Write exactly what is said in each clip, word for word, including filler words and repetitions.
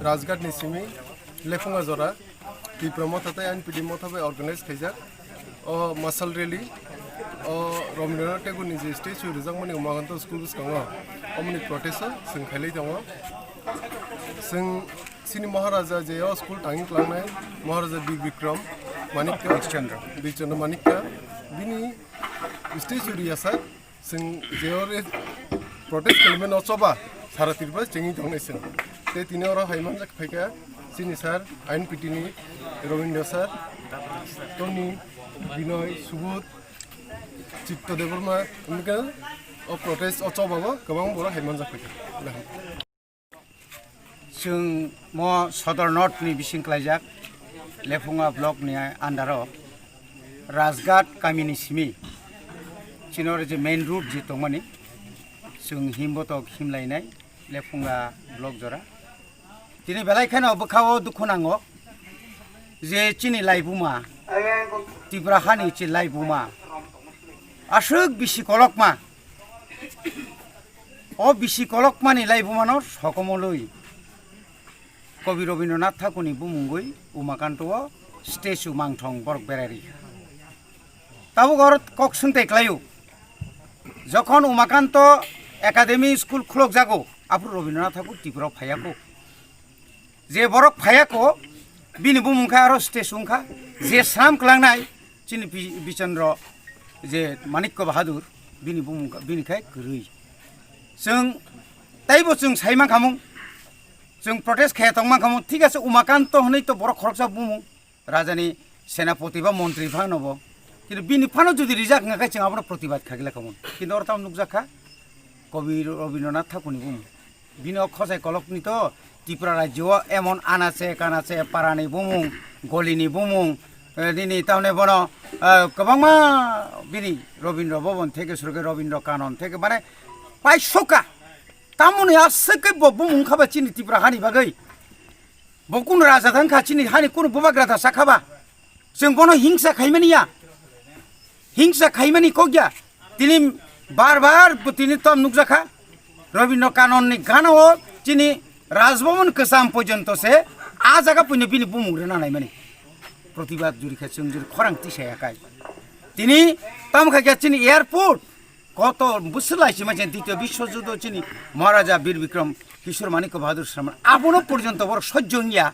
Rajghat ni simi Lephunga jora Tipra Motha tei N P T Motha bai organize khaijak o masal rally. O Rabindranath Tagore ni je statue rijakmani Umakanto school bwskango, omoni protest o chwng khailai tongo. Chwng chini Maharaja je o school tangwi tlangnai Maharaja Bir Bikram Manikya, Birchandra Manikya, bini statue riyasa. Chwng je ore protest khaimano choba sara Tripura chengwi tongnai chwng. Tei tini oro hai manjak phaikha chini sir, N P T ni Robindra sir, Tony, Binoy, Subodh, Chitto Debbarma, wngkha o protest o choba bo kwbang borok hai manjak phaikha. Chwng mo Sodor North ni bising klaijak Lephunga block ni under o Rajghat kami ni simi chini oro je main road je tongmani chwng himbotok himlainai Lephunga block jora. Tini belai kheno bwkha o dukhu nango je chini laibuma Tripura hani chi laibuma aswk bisi kolokma. O bisi kolokmani laibumano sokomolwi Kobi Rabindranath Thakurni bumungwi Umakanto o statue mangthong borok berai rikha. Tabuk oro kok swngtai klaio, jokhon Umakanto Academy School khulokjago, aphuru Rabindranath Thakur Tripura o phaiya kho. Je borok phaiya kho, bini bumung khe aro statue wngkha. Je swnam kwlangnai chini Bi-, Bichandra je Manikya Bahadur, bini bumung kha, bini khai kwrwi. Chwng teibo chwng sai mankhamung, chwng protest khaya tong mankhamung, thik ase, Umakanto hwnwi to borok khoroksa bumung, rajani senapoti ba montri phano bo. Kintu bini phano jodi rijak wngkha khe chwng abono protibad khaigwlai khamung. Kintu oro tamo nukjak kha, Kobi Rabindranath Thakurni bumung. Bini o khosai kolokni to Tripura rajyo o emon anache kanache parani bumung, golini bumung, eh, nini tamne bono, eh, kwbangma bini Rabindra Bhaban theke suruke Rabindra Kanon theke mane paisoka. Tamoni aswk khe bo bumung khaba chini Tripura hani bagwi. Bo kunu raja thang kha chini hani kunu bubagra da sakha ba. Chwng bono hingsa khaimani ya. Hingsa khaimani kok ya. Tini bar bar bo tini tom nukjakha. Rabindra Kanonni gana o chini Rajbhavan kwcham porjonto se a jaga puino bini bumung rwna naimani. Protibad juri khe chwng juri khorang tisa ya kai. Tini tam kha khe chini airport koto bwswk lai sima chini Ditya Biswa Juddho chini Maharaja Bir Bikram Kishore Manikya Bahadur Sharma abono porjonto borok sojjo wngya.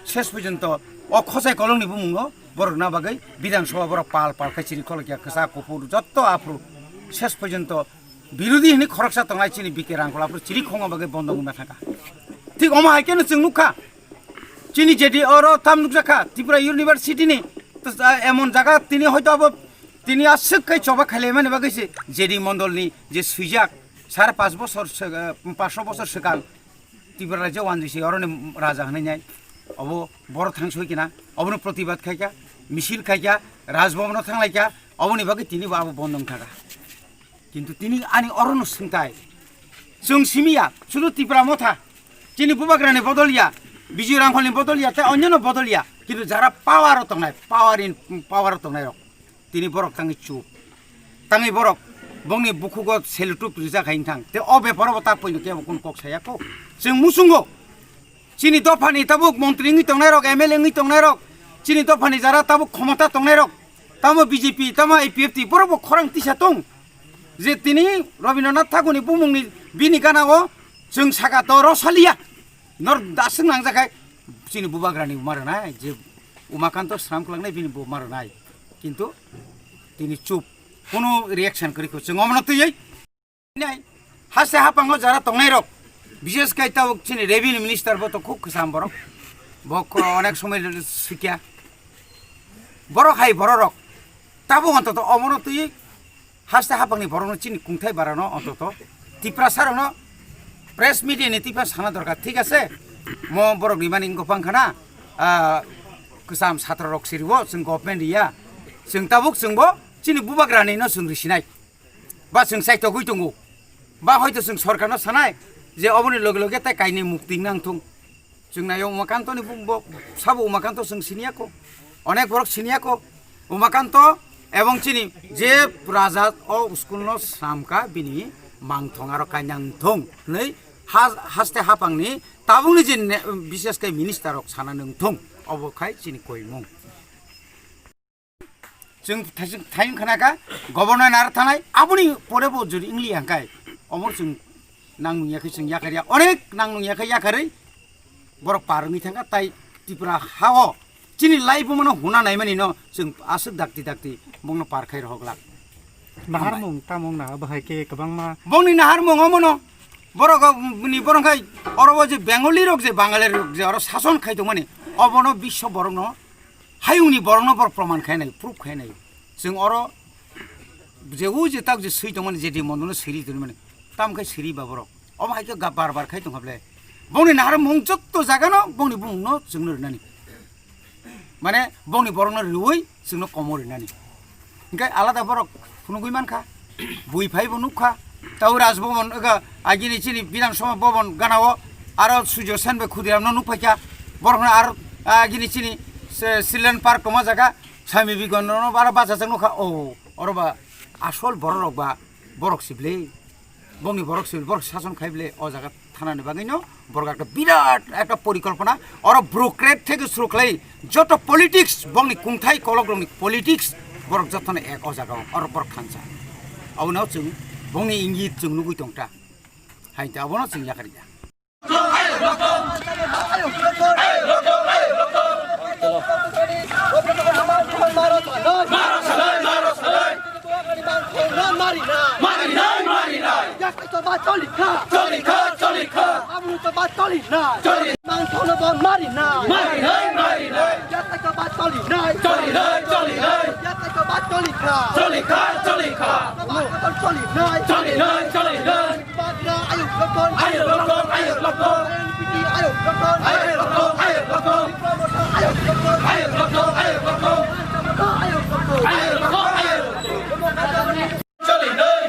Ses porjonto o khosai kolongni bumungno borokna bagwi Bidhan Sabha borok pal pal khe chiri kholokya, kwchak kuphur jotto aphuru ses porjonto birodhi hwnwi khoroksa tongnai chini B K Rangkhol aphuru chiri khongma bagwi bondo wngna thangkha. Thik omo hai kheno chwng nukha, chini J D oro tam nukjakha Tripura University ni, emon jaga tini hoito abo tini aswk khai choba khailaimani bagwi se J D mondolni je swijak sare panch bochor se-, panchsho bochor swkang Tripura rajyo wanjwi se oroni raja hwnwi nai. Obo borok thang soi kina, obono protibad khaikha, misil khaikha, Rajbhavan o thanglaikha, oboni bagwi tini bo abo bondo wngkha kha. Kintu tini ani orono swngtai. Chwng simiya, sudu Tipra Motha, chini bubagrani bodol ya, Bijoy Rangkholni bodol ya, tei onyono bodol ya. Kintu jara power o tongnai, power in, power o tongnai rok. Tini borok tangwi chup. Tangwi borok bongni bukhugo selutup rijak hai wngthang. Tei o beparo bo ta poino kebo kunu kok saya kho. Chwng muchungo. Chini dophani tabuk montri wngwi tongnai rok, M L A wngwi tongnai rok. Chini dophani jara tabuk khomota tongnai rok. Tamo B J P, tamo I P F T, borok bo khorang tisa tong. Je tini Rabindranath Thakurni bumungni bini gana o chwng saka to rosaliya. Nor daswk nangjak hai chini bubagrani buma rwnai, je Umakanto swnam kwlangnai bini buma rwnai. Kintu tini chup, kunu reaction kwrwi kho. Chwng omono twiwi nai haste hapango jara tongnai rok, bishes kai tabuk chini revenue minister bo to khub kwcham borok. Bo ko onek somoi sikya. Borok hai borok rok tabuk ontoto omono twiwi haste hapangni borokno chini kungthai barano ontoto Tiprasa rokno press media ni twiphano sana dorkar, thik ase? Mo borok rimani wngkha phang khana, ah, kwcham satro rok siriwo chwng government riya, chwng tabuk chwngbo chini bubagrani no chwng risinai ba chwng chaitogwi tongo ba hoito chwng sorkarno sanai je oboni loge loge tai kainwi mukti nang thung. Chwng naio Umakantoni bumbo, sabo Umakanto chwng siniya kho. Onek borok siniya kho. Umakanto ebong chini je raja o school no swnamkha bini mangthong aro kainang thung hwnwi ha-, haste hapangni tabukni je ne-, bises khe minister rok sana nung thung, obo khai chini koimung. Chwng thaising thaiyung khana kha, governor naro thanai, aboni pore bo jodi wngli hangkai, omo chwng nang nung ya khe chwng yakar ya, onek nang nung ya khe yakarwi borok par wngwi thangkha, tai Tripura ha-o chini life mano huna naimani no chwng aswk dakti dakti bongno par khai rohok lak. Naharmung tamung na bahai khe kwbangma. Bongni naharmung omono, borok ni borok khai oro o je Bengali rok je Bangali rok je oro sason khai tongmani, obono biswa borokno hayungni borokno borok proman khainai, proof khainai. Chwng oro je o je tak je swi tongmani, je di mondono siri tongmani, tam khai siri ba borok. Obo hai khe ga bar bar khai tongkha ble. Bongni naharmung jotto jagano bongni bumungno chwngno rinani. Mane bongni borokno riui chwngno komo rinani. Hinkhe alada borok phunugui mankha. Bui phaibo nukha. Tau Raj Bhavan, ega, agini chini Bidhan Sabha Bhavan ganao aro Surjo Sen bai Khudiram no nukphaikha. Borokno aro, agini chini se Children Park tongma jaga Swami Vivekananda no aro bachajak nukha. O, oro ba asol borok rok ba borok sible. Bongni borok sible, borok sason khai bile o jaga thanani bagwino borok ekta birat ekta porikolpona, oro bureaucrat theke suru khlai joto politics, bongni kungthai kolokrokni politics borok jotono ek o jaga o, oro borok thansa. Abono chwng bongni ingit chwng nugui tongta. Hai ta abono chwng yakarya. Marinai, marinai. Yakni choba choli kha. Choli kha, choli kha. Aboni choba choli nai. Choli. Mangthokno bo marinai. Marinai, marinai. Yakni choba choli nai. Choli nai, choli nai. Yakni choba choli kha. Choli kha, choli kha. Choba kotor choli nai. Choli nai, choli nai. Bagra ayuk lokon. Ayuk lokon, ayuk lokon. N P P ayuk lokon. Ayuk lokon, ayuk lokon. Tipra Motha ayuk lokon. Ayuk lokon, ayuk lokon. Tipra Motha ayuk lokon. Ayuk lokon, ayuk lokon. Choli nai.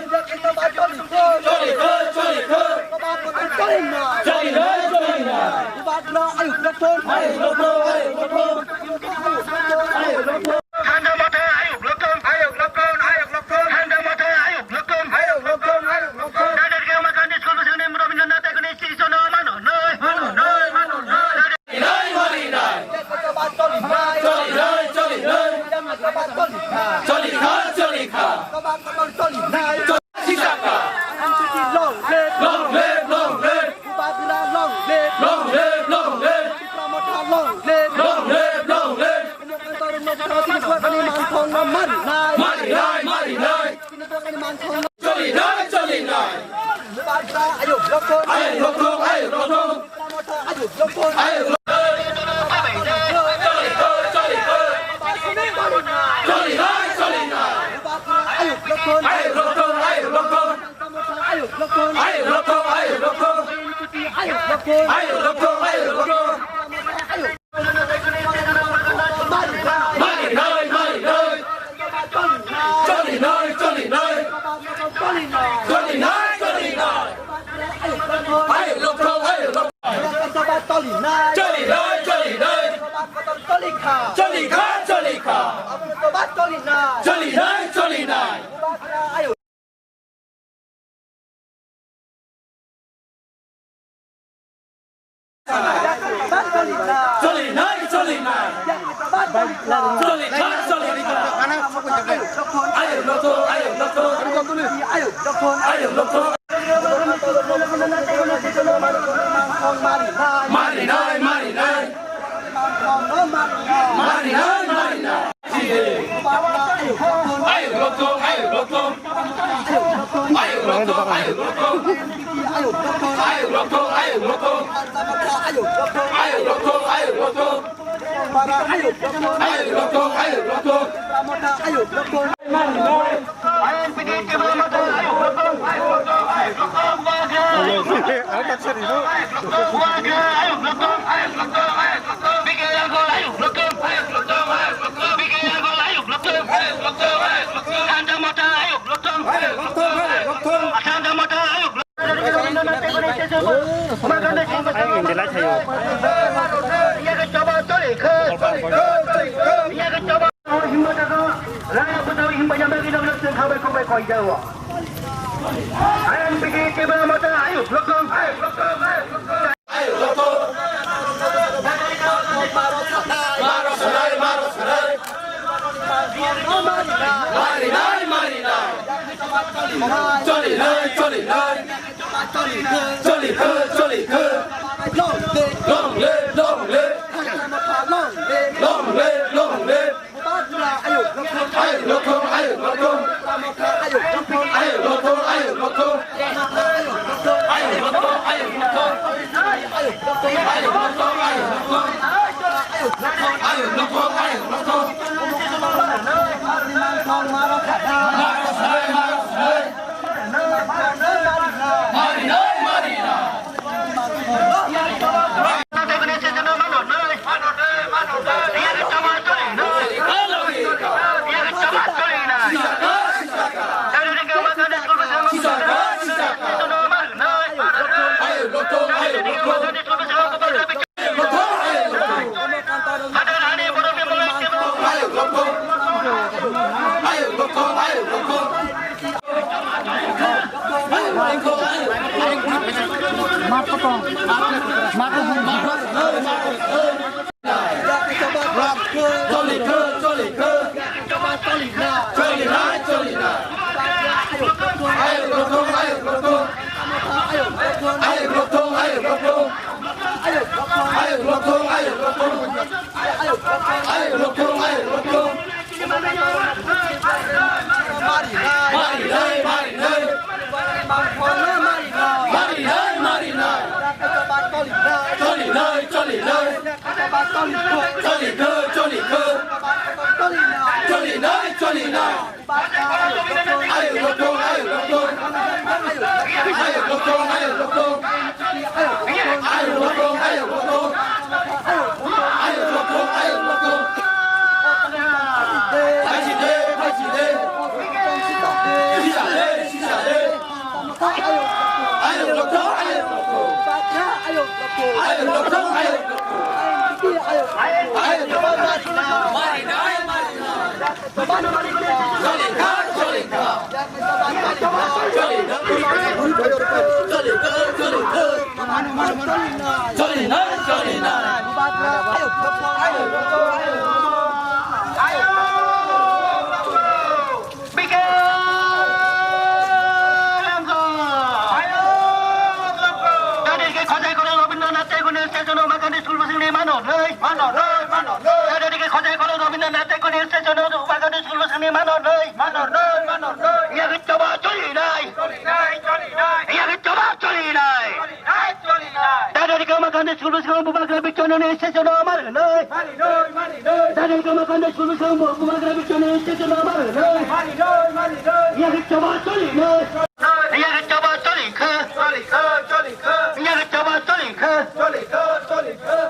Choli kha, choli kha. Choli nai, choli nai. Bubagra ayuk lokon. Ayuk lokon, ayuk lokon. Ayuk lokon. Thanda Motha ayuk lokon. Ayuk lokon, ayuk lokon. Thanda Motha ayuk lokon. Ayuk lokon, ayuk lokon. Dadar Kema Gandhi School Bwswkni Rabindranath Tagorni sisyono mano nai, mano nai, mano nai. Nai, mari nai. Choli nai, choli nai. Choli kha, choli kha. Sisaka. Long live, long live. Long live, long live. Long live, long live. Long live, long live. Mari nai, mari nai. Choli nai, choli nai. Ayuk lokon. Ayuk lokon, ayuk lokon. Ayuk lokon. Ayuk lokon. Choli nai, choli nai. Ayuk lokon. Ayuk lokon, ayuk lokon. Ayuk lokon, ayuk lokon. Ayuk lokon, ayuk lokon. Mari nai, mari nai. Choli nai, choli nai. Choli nai, choli nai. Ayuk lokon, ayuk lokon. Choli nai, choli nai. Choli kha, choli kha. Choli nai, choli nai. Choli nai, choli nai. Choli kha, choli kha. Ayuk lokon, ayuk lokon. Ayuk lokon. Mari nai, mari nai. Mari nai, mari nai. Ayuk lokon, ayuk lokon. Ayuk lokon, ayuk lokon. Ayuk lokon, ayuk lokon. Ayuk lokon, ayuk lokon. Ayuk lokon, ayuk lokon. Daddy Kamakande School Bwskango Bubagra Bichonani session amar hwnwi. Daddy Kamakande School Bwskango Bubagra Bichonani session amar hwnwi. Yakhe choba choli hwnwi. Yakhe choba choli kha. Yakhe choba choli kha.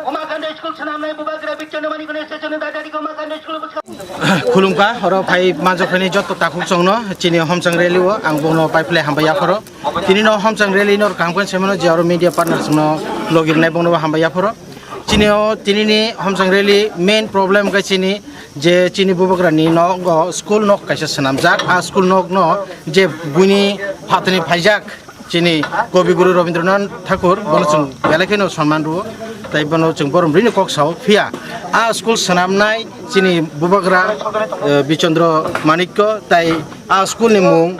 Umakande School swnamnai Bubagra Bichonani session Daddy Kamakande School Bwskango. Khulumkha, oro phai manjak phaini jotto takhuk chwngno chini homchang rally o ang bono pai phlai hambai yapharo. Tini no homchang rally no kaham khe semano je oro media partners no logi rwnai bono bo hambai yapharo. Chini o tini ni homchang rally main problem khe chini je chini bubagra ni nogo school nok kaisa swnamjak. A school nok no je buini phatani phaijak chini Kobi Guru Rabindranath Thakur bono chwng belai kheno sonman rwo. Tai bono chwng borom rino kok sao phiya a school swnamnai chini bubagra, eh, Bichondro Manikko tai a school ni mung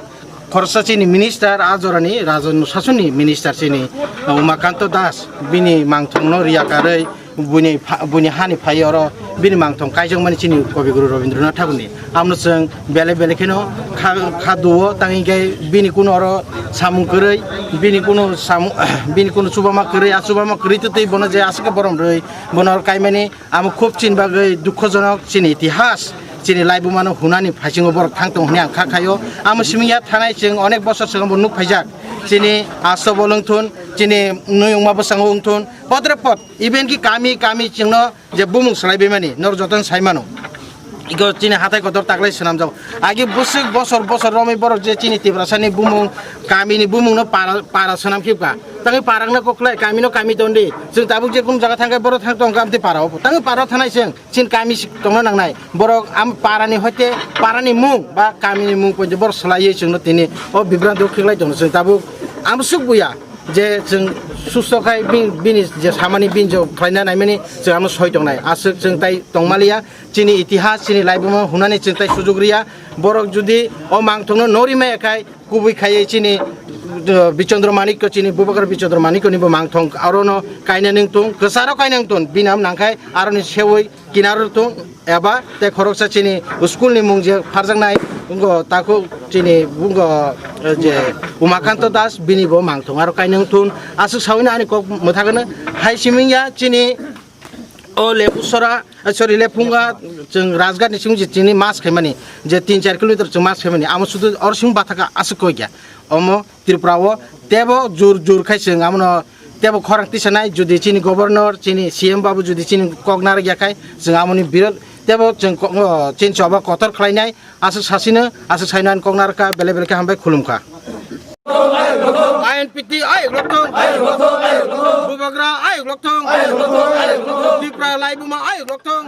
khoroksa chini minister, a jorani Rajan sasonni minister chini, uh, Umakanto Das, bini mangthongno riya karwi buini pha-, buini hani phai oro bini mangthong kaijakmani chini Kobi Guru Rabindranath Thakurni. Amno chwng belai belai kheno kha, kha duo tangwi khe bini kuno oro samung kwrwi, bini kuno samung, bini kuno chubama kwrwi, a chubama kwrwi twi twi bono je aswk khe borom rwi bono oro kaimani. Amo khub chini bagwi dukhojonok chini itihas, chini laibumano hunani phaisingo borok thang tongo hwnwi ang kha khaio. Amo simi ya thanai chwng onek bosor swkang bo nuk phaijak. Chini asto bo wngthun, chini nui wngma bwskango wngthun, podre pod, even ki kami kami chwngno je bumung swlaibaimani, norok jotono sai mano. Iko chini hatai kotor taklai swnamjago. Agi bwswk bosor bosor romwi borok je chini Tiprasani bumung, kamini bumungno para, para swnam khibka. Tangwi parakno koklai, kamino kami tondi. Chwng tabuk je kunu jaga thangkhe borok thang tongkha amtwi para o. Tangwi para thanai chwng, chini kami si tongna nangnai. Borok am parani hoite parani mung ba kamini mung poito borok swlaiwi chwngno tini o bibranto khiklai tongo chwng tabuk. Amsuk buya je chwng susto khai bini, bini je samani bini je khlaina naimani chwng amo soi tongnai. Aswk chwng tai tongmaliya. Chini itihas, chini laibuma hunani chwng tai sujuk riya. Borok jodi o mangthokno nori maya khai, kubui khai chini, uh, Bichondro Manikko, chini Bubagra Bichondro Manikko ni bo mangthok arono kaina nung tung, kwcharo kaina nung tung, bini am nangkhai aroni seui kinaro tung, eba tei khoroksa chini school ni mung je pharjaknai, Bungo takhuk chini bungo, eh, je Umakanto Das bini bo mangthung aro kainung thun aswk sawino ani kok mwthagano hai simingya chini o Lepusora, eh, sorry, Lephunga chwng Rajghat ni simi je chini mas khaimani je tin char kilometer chwng mas khaimani amo sudu oro simi bathaka aswk koikya omo Tripura o tebo jur jur khai chwng amono tebo khorang tisanai judi chini governor chini C M babu judi chini kok narwk ya khai chwng amoni birod tebo chwng ko-, o, chini choba kotor khlainai aswk sasino aswk saino ani kok narwkha belai belai khe hambai khulumkha. I N P T ayuk lokthong. Bubagra ayuk lokthong. Tipra laibuma ayuk lokthong.